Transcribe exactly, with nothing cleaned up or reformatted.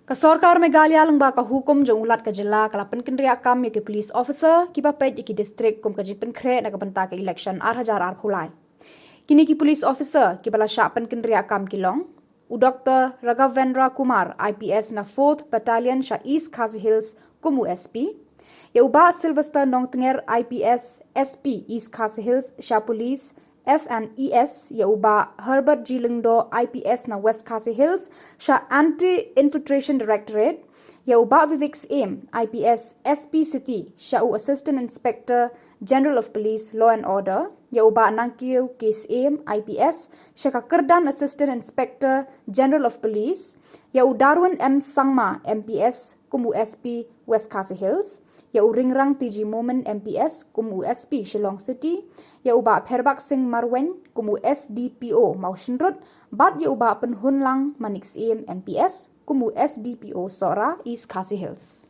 Ka Sorkar Meghalaya lyngba ka hukum jong u Lat ka jylla ka la pynkynriah kam ïa ki police officer kiba peit ïa ki district kum ka jingpynkhreh na ka bynta ka election ar hajar arphew lai. Kine ki police officer kiba la shah pynkynriah kam ki long u Dr Raghavendra Kumar, I P S na fourth Battalion sha East Khasi Hills kum u S P, ïa u Bah Sylvester Nongtnger, I P S, S P East Khasi Hills sha Police F and E S, ïa u Bah Herbert G Lyngdoh, I P S na West Khasi Hills sha Anti Infiltration Directorate, ïa u Bah Vivek Syiem, I P S, S P City sha u Assistant Inspector General of Police, Law and Order, ïa u Bah Nangkiew K Syiem, I P S sha ka kyrdan Assistant Inspector General of Police, ïa u Darwin M Sangma, M P S kum u S P West Khasi Hills, ïa u Ringrang T G Momin, M P S kum u S P Shillong City, ïa u Bah Pherbak Singh Marwein kum u S D P O Mawshynrut, bad ïa u Bah Pynhunlang Manik Syiem, M P S kum u S D P O Sohra, East Khasi Hills.